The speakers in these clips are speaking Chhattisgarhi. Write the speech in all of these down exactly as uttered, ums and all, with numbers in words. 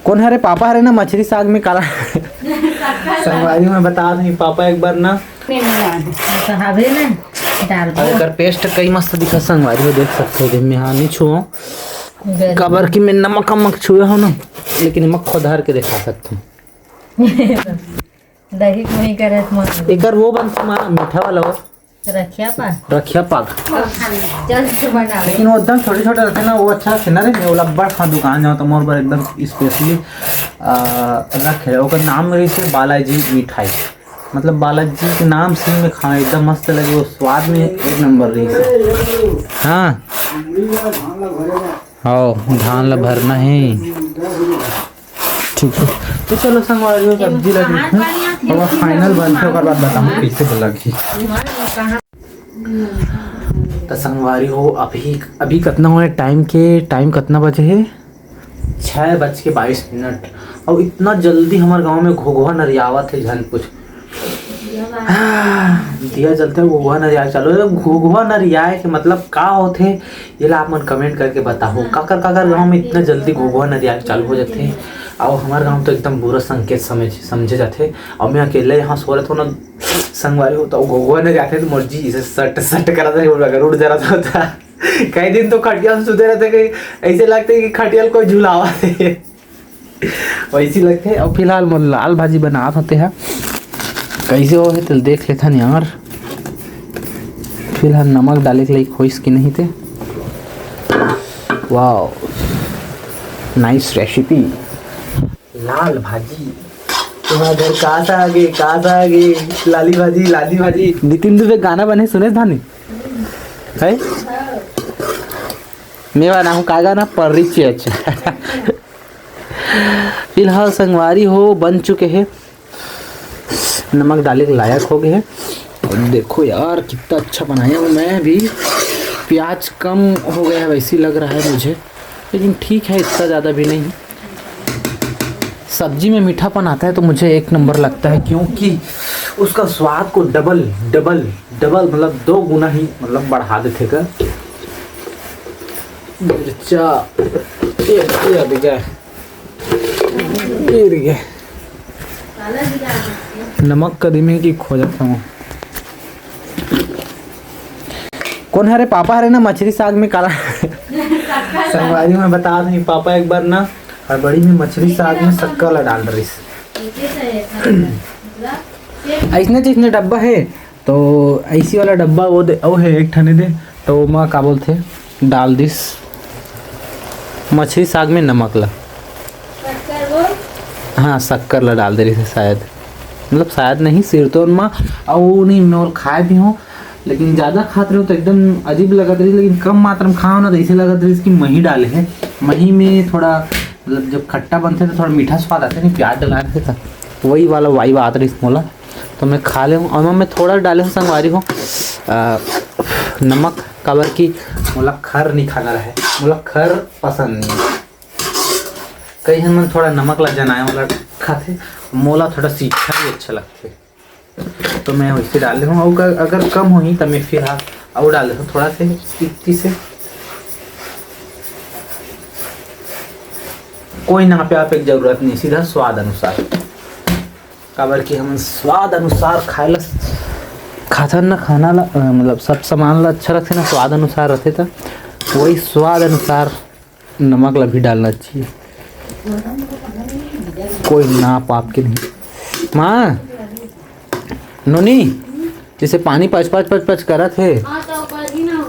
कोन हरे पापा हरे ना मछरी साग में काला। संगवारी, मैं बता दूं, पापा एक बार ना नहीं, नहीं, नहीं, तो हवे ना, डाल दो। अउ एकर paste कई मस्त दिखत संगवारी हो, देख सकते हो, जेमे हाँ नहीं छुओ, गरम। काबर कि मैं नमक अमक छुए हो ना, लेकिन एमा खोदार के दिखा सकता हूँ। दही कोई करत मत। एकर वो बनथे माँ, मीठा वाला वो। रखिया पाग। रखिया पाग। चल, तू बना। लेकिन वो एकदम छोटे-छोटे रहिथे ना, वो अच्छा रहिथे ना रे, वो लब्बड़ खा दुकान जाओ तो मोर बर एकदम specially, आ, रखे। ओकर नाम रहिसे बालाजी मिठाई। मतलब बालाजी के नाम से मैं खाए, एकदम मस्त लगे, वो स्वाद में एक नंबर रहिसे। हाँ। हव, धान ला भरना हे। ठीक है, तो चलो संगवारी हो, सब्जी ला देखो, अब final बनथे, ओकर बाद बताहूँ कैसे लगही। तो संगवारी हो, अभी, अभी कतना होए टाइम के, टाइम कतना बजे हे? छः बज के बाईस मिनट। अउ इतना जल्दी हमर गांव में घुघुआ नरियावत हे, झन पूछ। हाँ, दिया जलथे, घुघुआ नरियाए चालू हे। घुघुआ नरियाए के मतलब का होथे, ये ला आप मन comment करके बताओ। काकर काकर गांव में इतना जल्दी घुघुआ नरियाए चालू हो जाथे? अउ हमर गांव तो एकदम बुरा संकेत समझ, समझे जाथे। अउ मैं अकेले यहाँ सो रहत हूँ ना, संगवारी हो, तो घुघुआ नरियाथे तो मोर जी इसे सट सट करत रहे, अगर उठ जरा था। कई दिन तो खटिया में सुते रहते, कहीं ऐसे लगते कि खटिया ल कोई झुलावत हे। वैसी लगथे। अउ फिलहाल मोर लाल भाजी बनात होते हैं, कैसे हो हे तेल देख लेथन यार। फिलहाल नमक डाले के लायक होइस कि नहीं ते। Wow, nice recipe। लाल भाजी। तुम्हारे घर कास आगे, कास आगे, लाली भाजी, लाली भाजी। नितिन दुबे गाना बने सुने धानी? है? मैं बनाऊँ का गाना? परिचय। अच्छा। फिलहाल संगवारी हो बन चुके हैं, नमक डाले के लायक हो गए हैं। और देखो यार कितना अच्छा बनाया हूँ मैं भी। प्याज कम हो गया है वैसे लग रहा है मुझे, लेकिन ठीक है, इतना ज़्यादा भी नहीं। सब्जी में मीठापन आता है तो मुझे एक नंबर लगता है, क्योंकि उसका स्वाद को डबल, डबल, डबल, मतलब दो गुना ही, मतलब बढ़ा देथे का। मिर्चा, ये, ये आ गया। ये रही है। नमक कदी में की खोजत हूँ। कोन हरे पापा हरे ना मछरी साग में काला। संगवारी, मैं बता दूं, पापा एक बार ना हड़बड़ी में मछरी साग में शक्कर ला डाल रहिस। ऐसने जैसने डब्बा है, तो ऐसी वाला डब्बा वो दे, वो है एक ठने दे, तो ओमा का बोलथे, डाल दिस मछरी साग में नमक ला। हाँ, शक्कर ला डाल दे रहिस हे शायद, मतलब शायद नहीं, सिरतोन मा। अउ नहीं, मैं और खाए भी हूँ, लेकिन ज़्यादा खात रहे तो एकदम अजीब लगत रहिस, लेकिन कम मात्रा में खाओ ना तो ऐसे लगत रहिस कि मही डाले हे। मही में थोड़ा, मतलब जब खट्टा बनथे तो थोड़ा मीठा स्वाद आथे, नहीं प्याज डलाथे तो वही वाला vibe आत रहिस मोला। तो मैं खा ले हूँ। और मैं थोड़ा डाले हूँ संगवारी हो, आ, नमक, काबर कि मोला खर नहीं खाना रहे, मोला खर पसंद नहीं है। कई झन मन थोड़ा नमक ला जनाए वाला खाथे, मोला थोड़ा सीखा भी अच्छा लगथे, तो मैं वैसे डाल ले हूँ। अउ अगर कम होही तो मैं फिलहाल अउ डाल देहूँ थोड़ा से, इतनी से। कोई नापे आपे के जरूरत नहीं, सीधा स्वाद अनुसार। काबर कि हमन स्वाद अनुसार खाए ला खाथन ना, खाना ला, अ, मतलब सब सामान ला अच्छा रखथे ना, स्वाद अनुसार रथे, त वही स्वाद अनुसार नमक ला भी डालना चाहिए, कोई नाप आपे के नहीं। माँ, नोनी, जैसे पानी पच पच पच पच करत हे। हाँ, तो ओकर ही ना,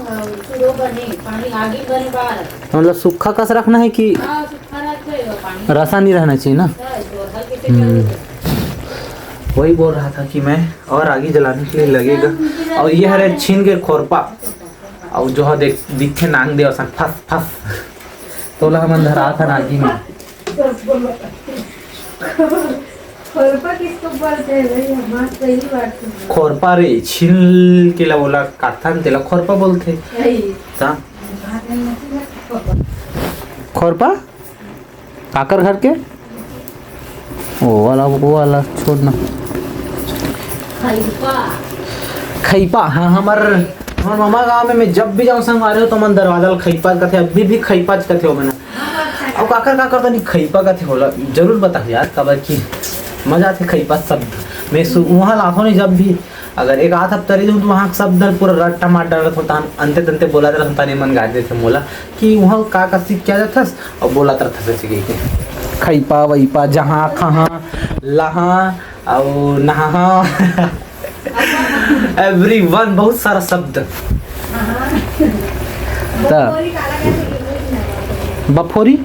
सुरो बने, पानी आगी बने बाहर। मतलब सूखा कस रखना है कि हाँ, सूखा रख दो, ये पानी रसा नहीं रहना चाहिए ना। हाँ, तो हल्के से हम्म। करो। वही बोल रहा था कि मैं और आगी जलाने के लिए लगेगा। और ये हरे छीन के खोरपा, और जो है देख, दिखे नांग दे असन फस फस, तोला हमन धरा था नागी में। खोरपा किसको बोलते हैं भाई? हमारे पहली बार सुना। खोरपा रे, छिल के ला ओला काटथन, तेला खोरपा बोलथे। सही। ता? खोरपा? काकर घर के? ओ वाला, वो वाला, छोड़ ना। खैपा। खैपा, हाँ, हमर, हमर मामा गाँव में मैं जब भी जाऊँ संगवारी हो, तो मन दरवाजा ला खैपा कथे, अभी भी खैपा कथे हो मैंने। अउ काकर काकर तनी खइपा कथे, ओला जरूर बताहू यार, काबर कि मजा आथे खइपा शब्द में। सु-, उहाँ लाथों नहीं जब भी, अगर एक आध हफ्ता रही जाहूँ, तो उहाँ शब्द पूरा रट्टा मार डालत हों, तान अंते तंते बोला रहत हों, ताने मन गाज देथे मोला कि उहाँ का का सीख के आ जाथस अउ बोलत रहथस ऐसे कहिके। खइपा वइपा, जहाँ खहाँ लहाँ अउ नहाँ। Everyone, बहुत सारा शब्द। त बफोरी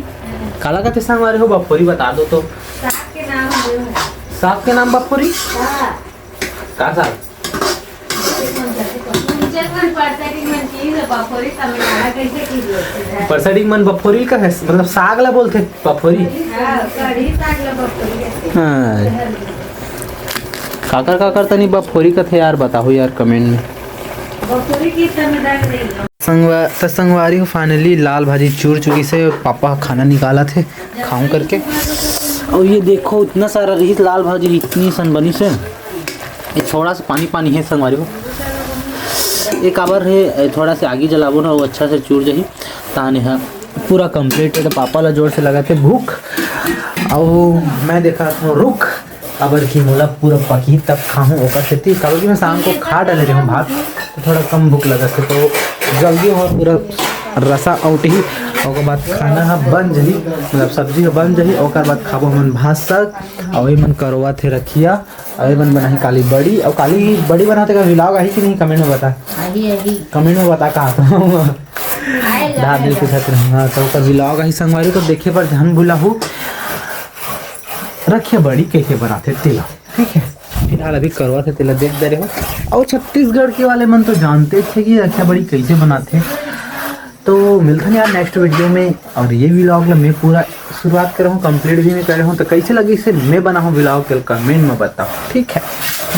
काला कथे संगवारी हो? बफोरी बता दो तो। साग के नाम बोलो। साग के नाम बफोरी? हाँ। का साग? उनके मन परसरी मन की है, बफोरी तमिलनाडु कैसे की बोलते हैं? परसरी मन बफोरी का है, मतलब साग ला बोलथे बफोरी। हाँ, कढ़ी साग ला बफोरी कहते हैं। हाँ। काकर काकर तनी बफोरी कथे यार, बताहू यार comment में। बफोरी की तमिलनाडु नहीं है। संगवा-, त संगवारी हो, finally लाल भाजी चूर चुकिस हे, पापा ह खाना निकालत हे, खाऊं करके। अउ ये देखो, इतना सारा रहिस लाल भाजी, इतनी सन बनिस हे। ये थोड़ा सा पानी पानी हे संगवारी हो, ये काबर हे, ये थोड़ा से आगी जलाबो ना, वो अच्छा से चूर जाही। ताने ह पूरा complete हे, त पापा ला जोर से लगत हे भूख, अउ मैं देखत हों रुख, काबर कि मोला पूरा पकही तब खाहूँ ओकर सेती, काबर कि मैं शाम को खा डाले रहे हूँ भात, तो थोड़ा कम भूख लगत हे, तो जल्दी हो पूरा रसा आउट ही, ओकर बाद खाना ह बन जही, मतलब सब्जी ह बन जही, ओकर बाद खाबो हमन भात साग, अउ ये मन करवा थे रखिया, अउ ये मन बनाही काली बड़ी, अउ काली बड़ी बनाते का vlog आही कि नहीं, comment में बता। आही, आही। Comment में बता कहा तो। आएगा, धार दिल आएगा। पूछत रहे, हाँ, तो ओकर vlog आही संगवारी, तो देखे बर झन भूलाहू। रखिया बड़ी कइसे बनाथे तेला, ठीक है। फिलहाल अभी करवा थे तेला देख दे रहे हो। अउ छत्तीसगढ़ के वाले मन तो जानते थे कि रखिया बड़ी कइसे बनाथे। तो मिलथन यार next video में। अउ ये vlog ला मैं पूरा शुरुआत करे हूँ, complete भी मैं करे हूँ। तो कइसे लगिस हे मैं बनाहूँ vlog, तेला comment में बताओ, ठीक है।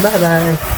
Bye bye।